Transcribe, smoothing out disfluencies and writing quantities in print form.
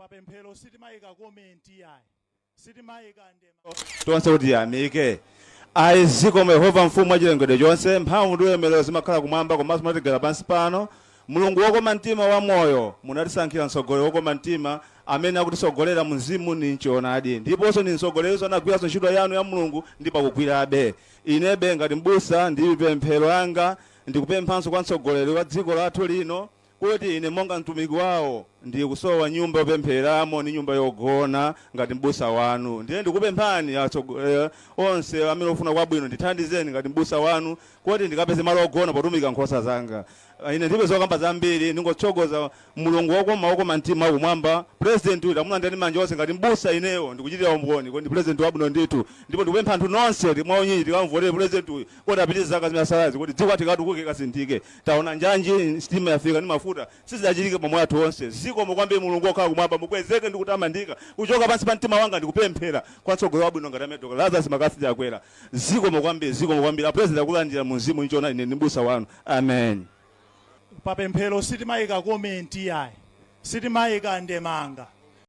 Papemphero sitimayika comment yayi, sitimayika ndema. Tonse kuti tiyamike. Ayi, zikomo Yehova, mfumu wachilengedwe chonse. Mphamvu ndi ulemerero zimakhala kumwamba, komanso munatigala pansi pano. Mulungu wokoma mtima wa moyo, munatisankhira mtsogoleri wokoma mtima amene akutisogolera mzimu ndi mchoonadi, ndiponso ndi mtsogolerinso anagwiranso ntchito yanu ya Mulungu ndi pakugwirabe. Inebe ngati mbusa, ndi pemphero yanga ndikupemphanso kwa mtsogoleri wa dziko lathu lino kuti ine monga mtumiki wawo ndikusowa nyumba yopemphereramo ndi nyumba yogona ngati mbusa wanu. Ndiye ndikupemphani onse amene ofuna kwabwino, ndithandizeni ngati mbusa wanu kuti ndikapeze malo ogona potumika nkhosa zanga. Ine ndibe zokamba zambiri, ndingotsogoza Mulungu wokoma, wokoma mtima wakumwamba. President uyu tamulandani manja onse. Ngati mbusa ineyo ndikuchitira umboni kuti ndi president wabwino ndithu, ndipo ndikupempha anthu nonse mwaunyiyi tikamvotere president uyu kuti apitirize zaka zimene asalazi, kuti dziko tikatukuke, kasinthike. Taona njanji, sitima yafika ndi mafuta, sizidachitike pomwe athu onse. Zikomo kwambiri. Mulungu wokhala kumwamba mukwezeke ndi kutamandika. Kuchoka pansi pa mtima wanga ndikupemphera kwa mtsogoleri wabwino ngati amene Dr. Lazarus McCarthy Chakwera. Zikomo kwambiri, zikomo kwambiri. Apresident akulandira mu mzimu ichona. Ine ndi mbusa wanu. Amen. Papemphero sitimayika comment yayi, sitimayika ndemanga.